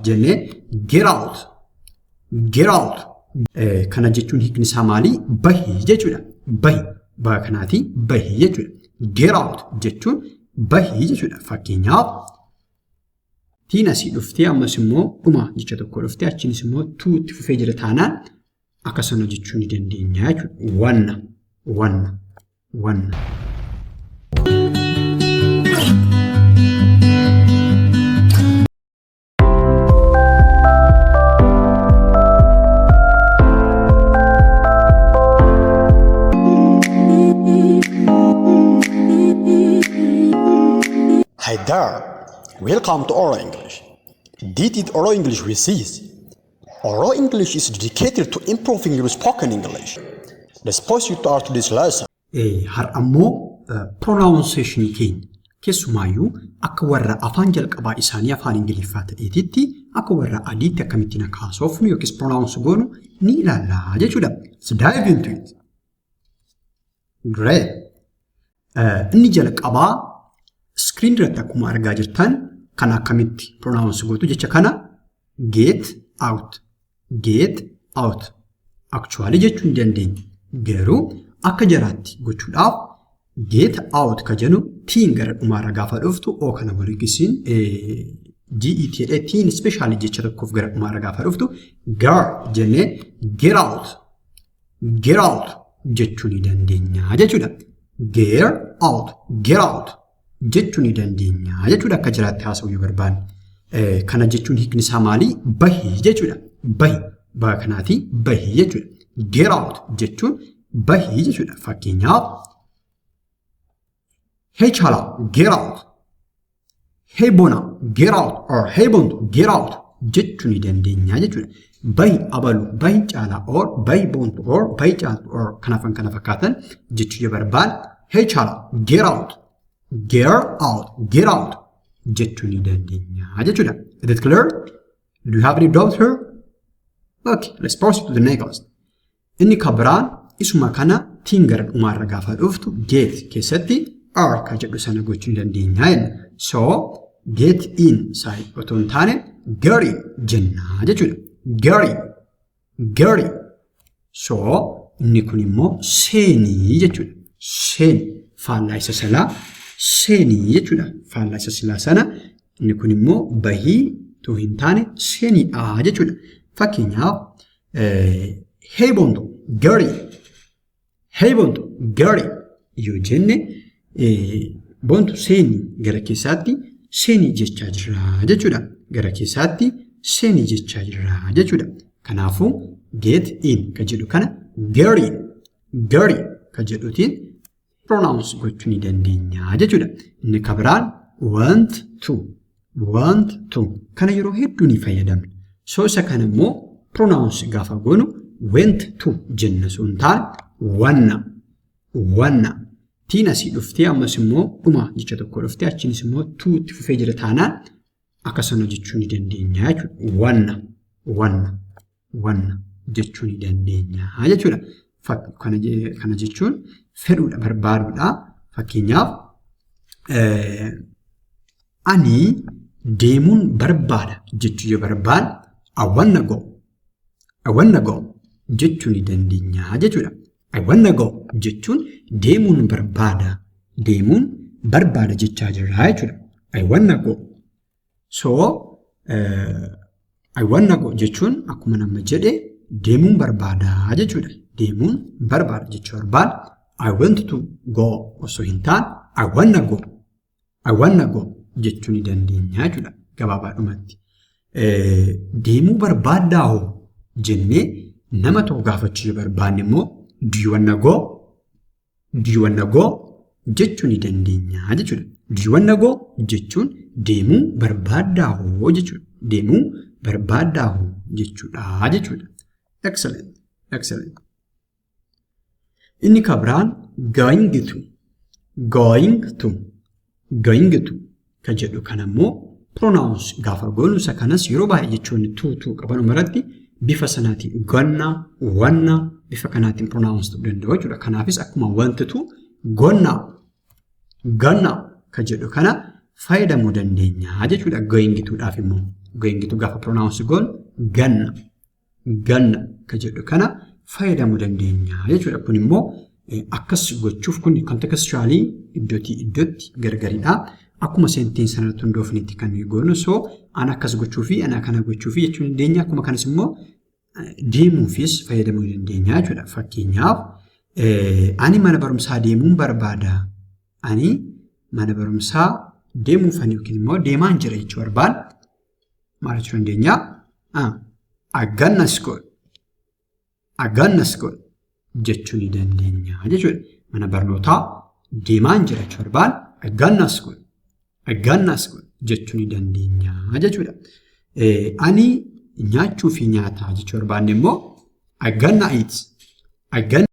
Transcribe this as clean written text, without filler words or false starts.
jennee get out. Get out. Kana jechuun hiikni isaa maali? Bahi jechuudha. Bahi. Baha kanaati bahi jechuudha. Get out jechuun bahi jechuudha. Fakkeenyaaf tiin asii dhuftee ammas immoo dhuma jecha tokko dhuftee achiinis immoo tuu itti fufee jira taanaan akkasuma jechuu ni dandeenya jechuudha. Wanna, wanna, wanna. Hi there, welcome to Oral English. This is Oral English with Cs. Oral English is dedicated to improving your spoken English. Let's proceed to our today's lesson. Har'a immoo pronunciation keenya keessumaayyuu akka warra afaan jalqabaa isaanii afaan Ingiliffaa ta'eetitti akka warra adiitti akkamittiin akka haasofnu yookiis pronounce goonu ni ilaalla jechuudha. So dive into it. Great. Inni jalqabaa screen irratti akkuma argaa jirtan kan akkamitti pronounce gootu jecha kana get out, get out actually jechuu hin dandeenya. Garuu akka jaraatti gochuudhaaf get out ka jennu tiin gara dhumaarra gaafa dhuftu o kana waliigisiin GET jedhee tiin specially jecha tokkoof gara dhumaarra gaafa dhuftu gar jennee get out, get out jechuu ni dandeenya jechuudha. Get out, get out jechuu ni dandeenya jechuudha akka jiraatti haasa'uu yoo barbaanne. Kana jechuun hiikni isaa maali? Bahi jechuudha. Bahi. Baha kanaati bahi jechuudha. Get out jechuun bahi jechuudha. Fakkeenyaaf Hey Chala, get out. Hey Bona, get out. Or hey Bontu, get out jechuu ni dandeenya jechuudha. Bahi abalu, bahi caalaa or bahi boontu or bahi caaltu or kanaaf kan kana fakkaatan jechuu yoo barbaanne hey Chala, get out. Get out, get out jechuu ni dandeenya jechuudha. Is it clear? Do you have any doubt here? Okay, let's proceed to the next. Inni kan biraan isuma kana tiin gara dhumaarra gaafa dhuftu get keessatti r kan jedhu sana gochuu ni dandeenya jenna. So get in side otoo hin taane get in jenna jechuudha. Get in, get in. So inni kun immoo seenii jechuudha. Seeni faallaa isa silaa seenii jechuudha. Faallaa isa silaa sana inni kun immoo bahii otoo hin taane seeniidha jechuudha. Fakkeenyaaf hey Bontu, get in. Hey Bontu, get in yoo jenne Bontu seenii gara keessaatti seenii jechaa jirra jechuudha. Gara keessaatti seenii jechaa jirra jechuudha. Kanaafuu get in ka jedhu kana get in, get in ka jedhuutiin pronounce gochuu ni dandeenya jechuudha. Inni kan biraan want to, want to kana yeroo hedduu ni fayyadamna. So isa kana immoo pronounce gaafa goonu went to jenna sun taane wanna, wanna. Tiin asii dhuftee ammas immoo dhuma jecha tokko dhuftee achiinis immoo tuu itti fufee jira taanaan akkasuma jechuu ni dandeenya jechuudha. Wanna, wanna, wanna jechuu ni dandeenya jechuudha. Kana jechuun fedhuudha barbaaduudha. Fakkeenyaaf ani deemuun barbaada jechuu yoo barbaanne I wanna go, I wanna go jechuu ni dandeenya jechuudha. I wanna go jechuun deemuun barbaada, deemuun barbaada jechaa jirra jechuudha. I wanna go. So I wanna go jechuun akkuma nama jedhe deemuun barbaada jechuudha. Deemuun barbaada jechuu barbaada. I want to go osoo hin taane I wanna go, I wanna go jechuu ni dandeenya jechuudha gabaabaadhumatti. Deemuu barbaaddaa hoo jennee nama tokko gaafachuu yoo barbaanne immoo do you wanna go? Do you wanna go? Jechuu ni dandeenya jechuudha. Do you wanna go jechuun deemuu barbaaddaa hoo jechuudha. Deemuu barbaaddaa hoo jechuudha jechuudha. Excellent, excellent. Inni kan biraan going to, going to, going to kan jedhu kana immoo pronounce gaafa goonu isa kanas yeroo baay'ee jechoonni to to qaban irratti bifa sanaatiin gonna, wanna bifa kanaatiin pronounce ta'uu danda'u jechuudha. Kanaafis akkuma want to gonna, gonna kan jedhu kana fayyadamuu dandeenya jechuudha. Going to dhaaf immoo Going to gaafa pronounce goonu gonna, gonna ka jedhu kana fayyadamuu dandeenya jechuudha. Kun immoo akkas gochuuf kun contextually iddootii iddootti gargaridha. Akkuma sentence sanarratti hundoofnetti kan nuyi goonu, so ana akkas gochuu fi ana kana gochuu fi jechuu dandeenya. Akkuma kanas immoo deemuufis fayyadamuu dandeenya jechuudha. Fakkeenyaaf, ani mana barumsaa deemuun barbaada. Ani mana barumsaa deemuufan yookiin immoo deemaan jira jechuu barbaada. Maal jechuu dandeenya? I gonna school. I gonna school jechuu ni dandeenya jechuudha. Mana barnootaa deemaan jira jechuu barbaada. I gonna school. I gonna school jechuu ni dandeenya jechuudha. Ani nyaachuu fi nyaataa jechuu barbaanne immoo I gonna eat. I gonna